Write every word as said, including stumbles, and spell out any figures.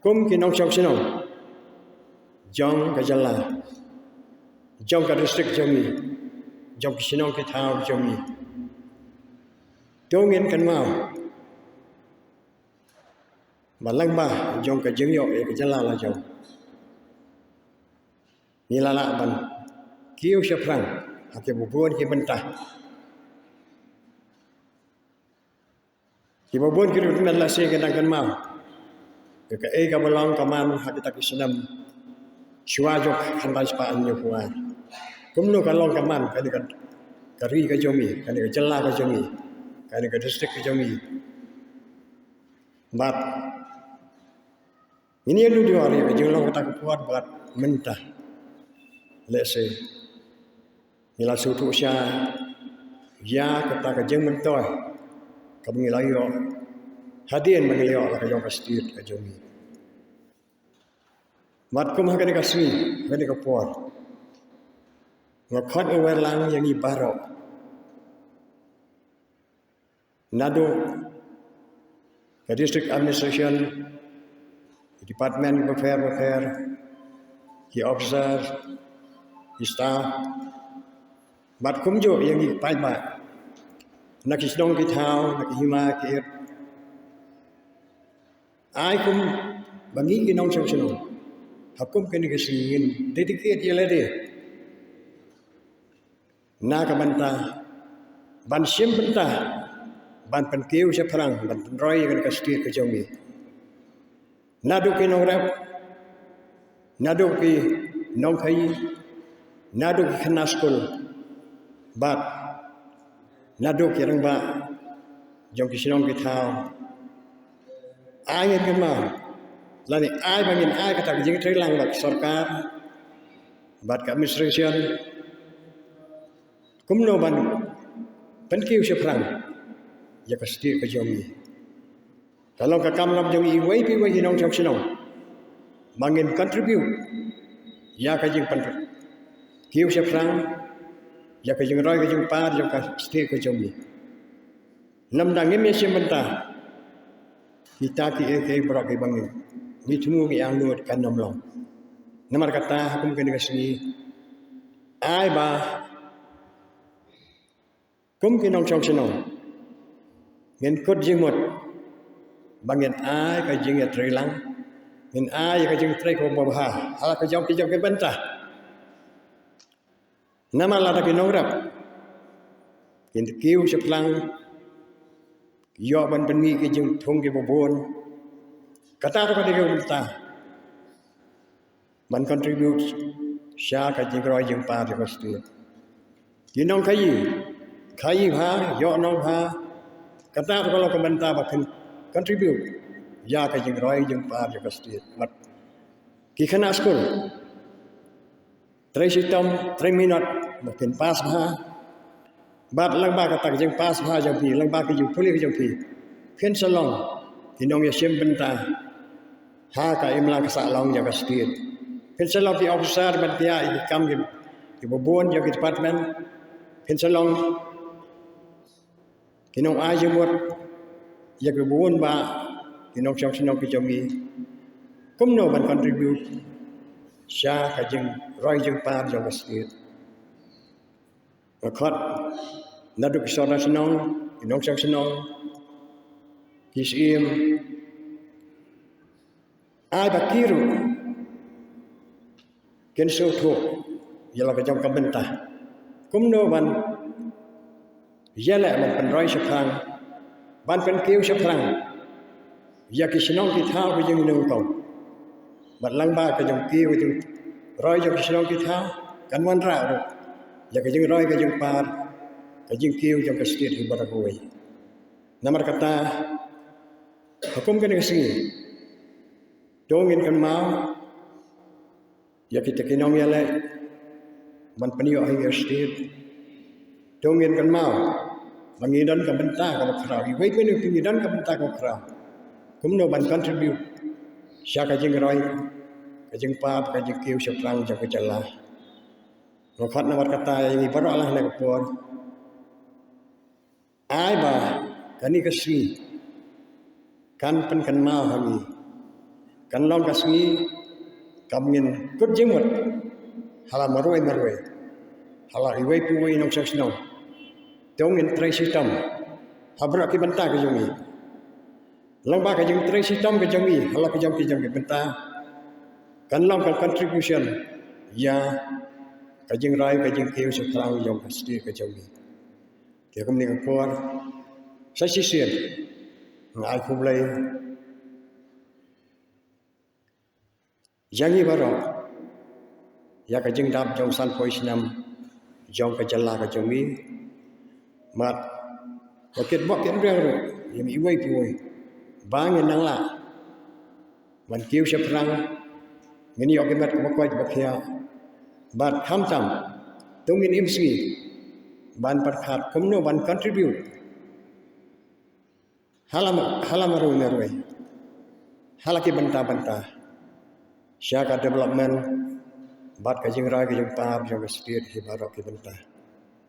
Kum ki nongshong shnong jong ka jylla, jong ka district jong ngi, jong ki shnong ki thaw jong ngi, to ngin kynmaw ba lyngba jong ka jingïoh ïa ka jylla la jong, ngi la lah ban kiew shaphrang ha kiba bun ki bynta. Kiba bun ki ruh mynta la shisha ki dang kynmaw ïa kaei kaba long ka man ha kita ki snem shuwa jong ka khanban spah hynñiewphew ar. Kumno ka long ka man kane ka, ka ri ka jong ngi, kane ka jylla ka jong ngi, kane ka district ka jong ngi. Bad ngin ïa lum ïa ka jinglong kata ka por bad mynta. Lehse ngi la sngewthuh shisha ïa kata ka jingmyntoi kaba ngi la ïoh hadien ba ngi la ïoh la ka jong ka state ka jong ngi. Bad kum ha kane ka sngi, ha kane ka por, nga khot nga wer lang ïa ngi baroh, naduh ka district administration, ki department bapher bapher, ki officer, ki staff, bad kumjuh ïa ngi paidbah na ki shnong ki thaw, na ki hima ki it. Ai kum ba ngi ki nongshong shnong ha kum kane ka sngi ngin dedicate ïa lade na ka bynta ban shim bynta, ban pynkiew shaphrang, ban pynroi ïa kane ka state ka jong ngi. Naduh ki nongrep, naduh ki nongkhaïi, naduh ki khynnah skul, bad naduh ki rangbah jong ki shnong ki thaw. Ai ngin kynmaw lane ai ba ngin ai kata ka jingtreilang bad ka sorkar bad ka administration kumno ban pynkiew shaphrang ïa ka state ka jong ngi. Ka long ka kam jong iwei pa iwei i nongshong shnong ba ngin contribute ïa ka jingpynkiew shaphrang, ïa ka jingroi ka jingpar jong ka state ka jong ngi. Lymda ngim ïashim bynta, kita kiei kiei baroh kiba ngi thmu ngi angnud kan ym long. Namar kata ha kum kane ka sngi, ai ba kum ki nongshong shnong ngin kut jingmut ba ngin ai ka jingïatreilang, ngin ai ka jingtrei kaba bha ha la ka jong ki jong ki bynta. Namar lada ki nongrep kin kiew shaphrang, ïoh ban pynmih ki jingthung kiba bun, kata ruh ka dei ka bynta ban contribute sha ka jingroi jingpar jong ka state. Ki nongkhaïi, khaïi bha, ïoh nong bha, kata ruh ka long ka bynta ba kin contribute ïa ka jingroi jingpar jong ka state. Bad ki khynnah skul, trei shitom, trei minot ba kin pass bha. Bad lyngba kata ka jingpass bha jong phi, lyngba ka jingpule ka jong phi, phin sa long ki nongïashim bynta ha ka imlang ka sahlang jong ka state. Phin sa long ki officer ban pynïaid ïa ki kam ki, kiba bun jong ki department. Phin sa long ki nongai jingmut ïa kiba bun bah ki nongshong shnong ki jong ngi kumno ban contribute sha ka jingroi jingpar jong ka state. Nga khot naduh ki sordar shnong, ki nongshong shnong, ki syiem, ai ba ki ruh kin sngewthuh ïa la ka jong ka bynta kumno ban ïaleh ban pynroi shaphrang, ban pynkiew shaphrang ïa ki shnong ki thaw ki jong ngi nyngkong. Bad lyngba ka jingkiew ka jingroi jong ki shnong ki thaw kan wanrah ruh ïa ka jingroi ka jingpar, ka jingkiew jong ka state hi baroh kawei. Namar kata ha kum kane ka sngi to ngin kynmaw ïa kita ki nongïaleh ban pynïoh ha ïa ka state. To ngin kynmaw ba ngi don ka bynta kaba khraw, iwei pa iwei ngi don ka bynta kaba khraw kumno ban contribute sha ka jingroi, ka jingpar, ka jingkiew shaphrang jong ka jylla. Nga khot namar kata ïa ngi baroh ha kane ka por, ai ba kane ka sngi kan pynkynmaw ha ngi Kan long ka sngi kam ngin kut jingmut ha la marwei marwei, ha la iwei pa iwei nongshong shnong. To ngin trei shitom ha baroh ki bynta ka jong ngi. Long ba ka jingtrei shitom ka jong ngi ha la ka jong ki jong ki bynta kan long ka contribution ïa ka jingrai ka jingkiew shaphrang jong ka state ka jong ngi. Te kumne ka por sa shisien nga ai khublei ïa ngi baroh ïa ka jingdap jong sanphew snem jong ka jylla ka jong ngi. Bad ka kitbok kitrwiang ruh ïa ngi iwei pa iwei ba ngin nang lah ban kiew shaphrang, ngin ïoh ki met kiba koit ba khiah. Bad khamtam to ngin im sngi ban pyrkhat kumno ban contribute ha la ma-, ha la marwei marwei, ha la ki bynta bynta sha ka development bad ka jingrai ka jingpar jong ka state hi baroh ki bynta.